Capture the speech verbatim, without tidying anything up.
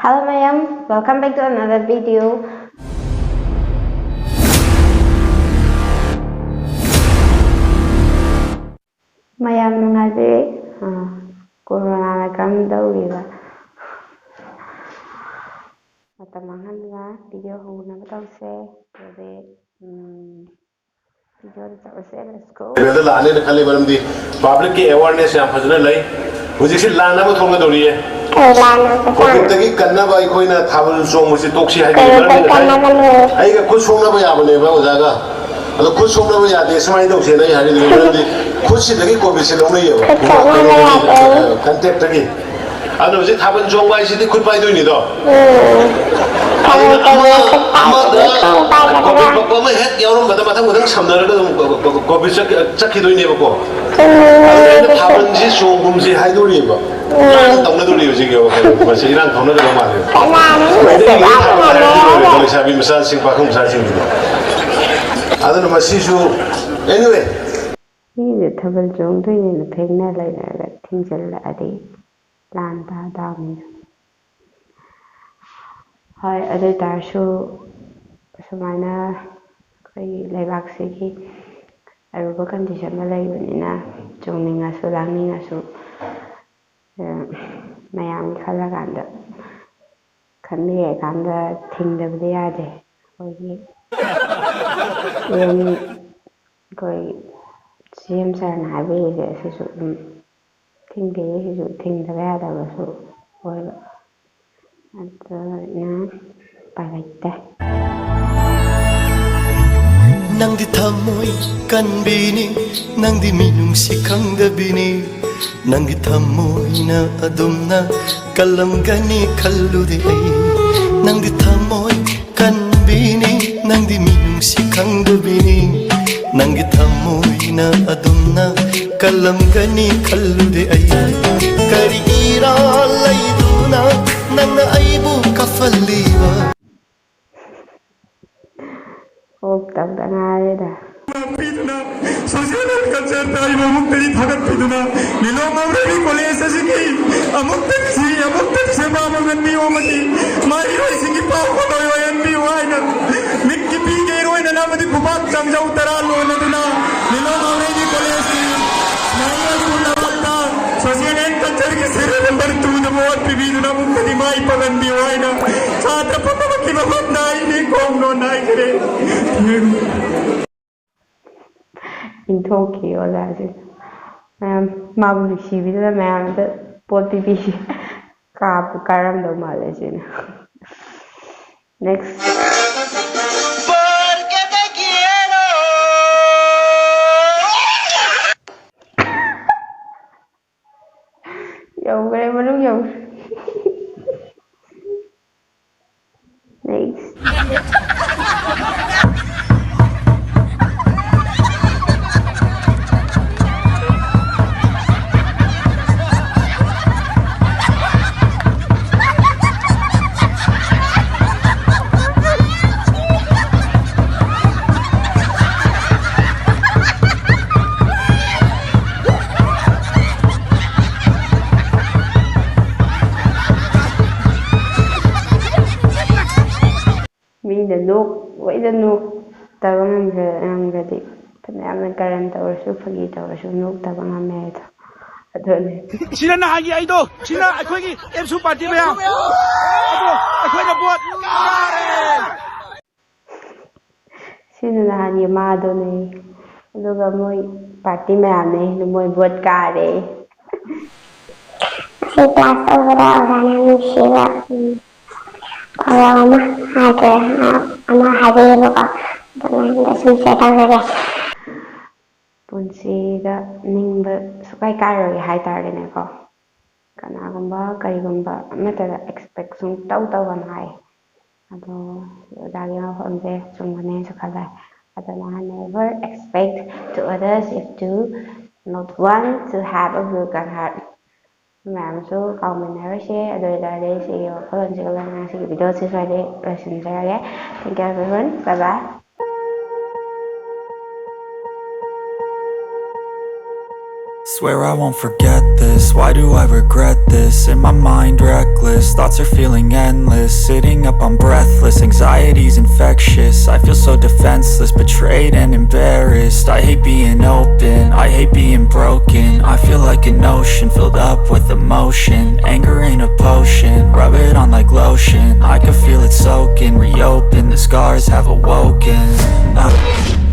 Hello mayam, welcome back to another video. ꯃꯌꯥꯝ ꯅꯨꯡꯉꯥꯏꯕꯤꯔꯤ? ꯑꯥ, ꯀꯣꯔꯣꯅꯥꯅ ꯀꯔꯝ ꯇꯧꯔꯤꯕ? ꯃꯇꯝ ꯃꯥꯡꯍꯟꯗꯅ ꯚꯤꯗꯤꯑꯣ ꯍꯧꯅꯕ ꯇꯧꯁꯦ꯫ ꯑꯗꯨꯗꯤ, ꯎꯝ, ꯚꯤꯗꯤꯑꯣꯗ ꯆꯠꯂꯁꯦ꯫ Let's go. ꯀꯩꯅꯣꯗ ꯂꯥꯛꯑꯅꯤꯅ ꯈꯜꯂꯤ, ꯃꯔꯝꯗꯤ ꯄꯕ꯭ꯂꯤꯛꯀꯤ ꯑꯦꯋꯥꯔꯅꯦꯁ ꯌꯥꯝ ꯐꯖꯅ ꯂꯩ꯫ ꯍꯧꯖꯤꯛꯁꯤ ꯂꯥꯟ ꯑꯃ ꯊꯣꯛꯅꯗꯧꯔꯤꯌꯦ꯫ ꯀꯩ ꯂꯥꯟꯅꯣ? ꯀꯣꯚꯤꯗꯇꯒꯤ ꯀꯟꯅꯕ ꯑꯩꯈꯣꯏꯅ ꯊꯥꯕꯜ ꯆꯣꯡꯕꯁꯤ ꯇꯣꯛꯁꯤ ꯍꯥꯏꯗꯤ, ꯀꯩ ꯃꯔꯝꯗꯤ ꯉꯁꯥꯏ ꯀꯟꯅꯕꯅꯣ? ꯑꯩꯒ ꯈꯨꯠ ꯁꯣꯛꯅꯕ ꯌꯥꯕꯅꯦꯕ ꯑꯣꯖꯥꯒ꯫ ꯑꯗꯣ ꯈꯨꯠ ꯁꯣꯛꯅꯕ ꯌꯥꯗꯦ, ꯁꯨꯃꯥꯏꯅ ꯇꯧꯁꯦꯅ ꯑꯩ ꯍꯥꯏꯔꯤꯗꯨꯒꯤ ꯃꯔꯝꯗꯤ ꯈꯨꯠꯁꯤꯗꯒꯤ ꯀꯣꯚꯤꯗꯁꯦ ꯂꯧꯅꯩꯌꯦꯕ꯫ ꯈꯨꯠ ꯁꯣꯛꯅꯕ ꯌꯥꯗꯦ꯫ ꯀꯟꯇꯦꯛꯇꯒꯤ꯫ ꯑꯗꯣ ꯍꯧꯖꯤꯛ ꯊꯥꯕꯜ ꯆꯣꯡꯕ ꯍꯥꯏꯁꯤꯗꯤ ꯈꯨꯠ ꯄꯥꯏꯗꯣꯏꯅꯤꯗꯣ꯫ ꯎꯝ꯫ ꯑꯗꯨꯅ ꯊꯥꯕꯜ ꯆꯣꯡꯕ ꯑꯃ-, ꯈꯨꯠ ꯄꯥꯏꯗꯣꯏꯅꯤ, ꯑꯃꯗ ꯈꯣꯡ ꯄꯥꯏꯗꯣꯏꯅꯤ꯫ ꯀꯣꯚꯤꯗ ꯄꯛꯄ ꯑꯃ ꯍꯦꯛ ꯌꯥꯎꯔꯝꯕꯗ ꯃꯊꯪ ꯃꯊꯪ ꯁꯝꯅꯔꯒ ꯑꯗꯨꯝ ꯀꯣ-, ꯀꯣ-, ꯀꯣ-, ꯀꯣꯚꯤꯗ ꯆꯠ-, ꯆꯠꯈꯤꯗꯣꯏꯅꯦꯕꯀꯣ꯫ ꯆꯨꯝꯃꯤ, ꯑꯗꯨꯅ ꯑꯩꯅ ꯑꯗꯨꯁꯨ꯫ ꯊꯥꯕꯜꯁꯤ ꯆꯣꯡꯒꯨꯝꯁꯤ ꯍꯥꯏꯗꯣꯔꯤꯑꯕ꯫ ꯎꯝ꯫ ꯏꯔꯥꯡ ꯇꯧꯅꯗꯣꯔꯤ ꯍꯧꯖꯤꯛ, ꯃꯁꯤ ꯏꯔꯥꯡ ꯇꯧꯅꯗꯕ ꯃꯥꯜꯂꯦ꯫ ꯀꯅꯥꯅꯣ ꯃꯩꯇꯩꯒꯤ ꯂꯣꯏ ꯊꯥꯕꯜ ꯍꯥꯏꯗꯣꯔꯤꯕ, ꯂꯩꯁꯥꯕꯤ ꯃꯆꯥꯁꯤꯡ, ꯄꯥꯈꯪ ꯃꯆꯥꯁꯤꯡꯁꯤꯗ꯫ ꯑꯗꯨꯅ ꯃꯁꯤꯁꯨ, anyway꯫ ꯃꯤꯅ ꯊꯥꯕꯜ ꯆꯣꯡꯗꯣꯏꯅꯦꯅ ꯊꯦꯡꯅ ꯂꯩꯔꯒ ꯊꯤꯡꯖꯤꯜꯂꯛꯑꯗꯤ ꯂꯥꯟ ꯇꯥ ꯇꯥꯕꯅꯤꯅ꯫ ꯍꯣꯏ, ꯑꯗꯨ ꯑꯣꯏ ꯇꯥꯔꯁꯨ ꯁꯨꯃꯥꯏꯅ ꯑꯩꯈꯣꯏ ꯂꯩꯕꯥꯛꯁꯤꯒꯤ ꯑꯔꯨꯕ ꯀꯟꯗꯤꯁꯟꯗ ꯂꯩꯕꯅꯤꯅ, ꯆꯣꯡꯅꯤꯡꯉꯁꯨ ꯂꯥꯡꯅꯤꯡꯉꯁꯨ, ꯑ, ꯃꯌꯥꯝꯒꯤ ꯈꯜꯂꯀꯥꯟꯗ, ꯈꯟꯕꯤꯔꯀꯥꯟꯗ ꯊꯤꯡꯗꯕꯗꯤ ꯌꯥꯗꯦ꯫ ꯑꯩꯈꯣꯏꯒꯤ ꯁꯤ ꯑꯦꯝ, ꯑꯩꯈꯣꯏ ꯁꯤ ꯑꯦꯝ ꯁꯥꯔꯅ ꯍꯥꯏꯕꯤꯔꯤꯁꯦ ꯑꯁꯤꯁꯨ ꯑꯗꯨꯝ ꯊꯤꯡꯕꯤꯔꯤꯁꯤꯁꯨ ꯊꯤꯡꯗꯕ ꯌꯥꯗꯕꯁꯨ ꯑꯣꯏꯕ꯫ ꯑꯗꯨꯅ ꯎꯄꯥꯏ ꯂꯩꯇꯦ꯫ ꯅꯪꯗꯤ ꯊꯃꯣꯏ ꯀꯟꯕꯤꯅꯤ, ꯅꯪꯗꯤ ꯃꯤꯅꯨꯡꯁꯤ ꯈꯪꯗꯕꯤꯅꯤ, ꯅꯪꯒꯤ ꯊꯃꯣꯏꯅ ꯑꯗꯨꯝꯅ ꯀꯜꯂꯝꯒꯅꯤ ꯈꯜꯂꯨꯗꯦ ꯑꯩ꯫ ꯅꯪꯗꯤ ꯊꯃꯣꯏ ꯀꯟꯕꯤꯅꯤ, ꯅꯪꯗꯤ ꯃꯤꯅꯨꯡꯁꯤ ꯈꯪꯗꯕꯤꯅꯤ, ꯅꯪꯒꯤ ꯊꯃꯣꯏꯅ ꯑꯗꯨꯝꯅ ꯀꯜꯂꯝꯒꯅꯤ ꯈꯜꯂꯨꯗꯦ ꯑꯩ꯫ ꯀꯔꯤ ꯏꯔꯥꯜ ꯂꯩꯗꯨꯅ ꯅꯪꯅ ꯑꯩꯕꯨ ꯀꯞꯍꯜꯂꯤꯕ? ꯑꯣꯛꯇꯕꯗ ꯉꯥꯏꯔꯦꯗ꯫ ꯄꯤꯗꯨꯅ, ꯁꯣꯁꯤꯌꯦꯜ ꯋꯦꯜꯀꯝ ꯆꯠꯄ ꯑꯩꯕꯨ ꯑꯃꯨꯛꯇꯗꯤ ꯊꯥꯒꯠꯄꯤꯗꯨꯅ, ꯂꯤꯂꯣꯡ ꯃꯧꯔꯨꯕꯤ ꯀꯣꯂꯦꯖ ꯑꯁꯤꯒꯤ ꯑꯃꯨꯛꯇꯪꯁꯤ, ꯑꯃꯨꯛꯇꯪꯁꯤ ꯄꯥꯕ ꯉꯟꯕꯤꯌꯨ ꯑꯃꯗꯤ ꯃꯍꯩꯔꯣꯏꯁꯤꯡꯒꯤ ꯄꯥꯎ ꯈꯣꯜꯂꯣꯏ ꯑꯣꯏꯍꯟꯕꯤꯌꯨ ꯍꯥꯏꯅ ꯃꯤꯠꯀꯤ ꯄꯤꯒꯦ ꯏꯔꯣꯏꯅꯅ ꯑꯃꯗꯤ ꯈꯨꯕꯥꯛ ꯆꯥꯡꯖꯧ ꯇꯔꯥ ꯂꯣꯟꯅꯗꯨꯅ ꯂꯤꯂꯣꯡ ꯑꯪꯒ꯭ꯔꯦꯖꯤ ꯀꯣꯂꯦꯖꯀꯤ ꯃꯍꯩꯔꯣꯏ ꯄꯨꯝꯅꯃꯛꯇ social and cultureꯒꯤ serial number twoꯗ vote ꯄꯤꯕꯤꯗꯨꯅ ꯑꯃꯨꯛꯇꯗꯤ ꯃꯥꯏ ꯄꯥꯛꯍꯟꯕꯤꯌꯨ ꯍꯥꯏꯅ ꯁꯥꯇ꯭ꯔ ꯄꯨꯝꯅꯃꯛꯀꯤ ꯃꯐꯝꯗ ꯑꯩꯅ ꯈꯣꯡ ꯅꯣꯟꯅ ꯍꯥꯏꯈ꯭ꯔꯦ꯫ ꯏꯟꯊꯣꯛꯈꯤ ꯑꯣꯖꯥꯁꯦ꯫ ꯃꯌꯥꯝ ꯃꯥꯕꯨ ꯅꯨꯡꯁꯤꯕꯤꯗꯅ ꯃꯌꯥꯝꯗ ꯄꯣꯠ ꯄꯤꯕꯤꯈꯤ꯫ ꯀꯥꯕꯨ ꯀꯥꯔꯝꯗꯧ ꯃꯥꯜꯂꯦ ꯁꯤꯅ꯫ Next꯫ ꯌꯧꯈ꯭ꯔꯦ, ꯃꯅꯨꯡ ꯌꯧꯈ꯭ꯔꯦ꯫ Next꯫ ꯃꯤꯅ ꯅꯣꯛ-, ꯂꯣꯏꯅ ꯅꯣꯛꯇꯕ ꯉꯝꯈ꯭ꯔ-, ꯉꯝꯈ꯭ꯔꯗꯤ ꯐꯅꯌꯥꯝꯅ ꯀꯔꯟ ꯇꯧꯔꯁꯨ, ꯐꯥꯒꯤ ꯇꯧꯔꯁꯨ ꯅꯣꯛꯇꯕ ꯉꯝꯃꯦ ꯍꯥꯏꯗꯣ ꯑꯗꯨꯅꯦ꯫ ꯁꯤꯅ ꯅꯍꯥꯟꯒꯤ ꯑꯩꯗꯣ, ꯁꯤꯅ ꯑꯩꯈꯣꯏꯒꯤ ꯑꯦꯞꯁꯨ ꯄꯥꯔꯇꯤ ꯃꯌꯥꯝ꯫ ꯑꯗꯣ ꯑꯩꯈꯣꯏꯅ ꯕꯣꯠ ꯀꯥꯔꯦ꯫ ꯁꯤꯅ ꯅꯍꯥꯟꯒꯤ ꯃꯥꯗꯨꯅꯦ꯫ ꯑꯗꯨꯒ ꯃꯣꯏ ꯄꯥꯔꯇꯤ ꯃꯌꯥꯝꯅꯦ, ꯃꯣꯏ ꯕꯣꯠ ꯀꯥꯔꯦ꯫ ꯁꯤ ꯀ꯭ꯂꯥꯁ ꯇꯧꯕꯗ ꯑꯣꯖꯥꯅ ꯅꯨꯡꯁꯤꯕ, ꯎꯝ, ꯄꯥꯎꯔꯧ ꯑꯃ ꯍꯥꯏꯒꯦ, ꯑ, ꯑꯃ ꯍꯥꯏꯕꯤꯒꯦꯕꯀꯣ꯫ ꯑꯗꯨ ꯃꯌꯥꯝꯗ ꯁꯨꯝ ꯁꯤꯌꯔ ꯇꯧꯖꯒꯦ꯫ ꯄꯨꯟꯁꯤꯗ ꯅꯤꯡꯕ ꯁꯨꯛꯀꯥꯏ ꯀꯥꯏꯔꯣꯏ ꯍꯥꯏꯇꯥꯔꯦꯅꯦꯀꯣ꯫ ꯀꯅꯥꯒꯨꯝꯕ ꯀꯔꯤꯒꯨꯝꯕ ꯑꯃꯠꯇꯗ ꯑꯦꯛꯁꯄꯦꯛ ꯁꯨꯡꯇꯧ ꯇꯧꯒꯅꯨ ꯍꯥꯏ꯫ ꯑꯗꯣ ꯑꯣꯖꯥꯒꯤ ꯋꯥꯐꯝꯁꯦ ꯆꯨꯝꯒꯅꯦꯁꯨ ꯈꯜꯂꯦ꯫ ꯑꯗꯨꯅ never expect to others if you not want to have a broken heart꯫ ꯃꯌꯥꯝꯁꯨ ꯀꯥꯎꯃꯤꯟꯅꯔꯣꯏꯁꯦ꯫ ꯑꯗꯨ ꯑꯣꯏꯇꯥꯔꯗꯤ ꯁꯤꯒꯤ ꯋꯥꯈꯜꯂꯣꯟꯁꯤꯒ ꯂꯣꯏꯅꯅ ꯁꯤꯒꯤ ꯚꯤꯗꯤꯑꯣꯁꯤ ꯁ꯭ꯋꯥꯏꯗ ꯂꯣꯏꯁꯤꯟꯖꯔꯒꯦ꯫ Thank you everyone. Bye bye. Swear I won't forget this. Why do I regret this? In my mind, reckless. Thoughts are feeling endless. Sitting up, I'm breathless. Anxiety's infectious. I feel so defenseless, betrayed and embarrassed. I hate being open. I hate being broken. I feel like an ocean filled up with emotion. Anger ain't a potion. Rub it on like lotion. I can feel it soaking. Reopen. The scars have awoken. I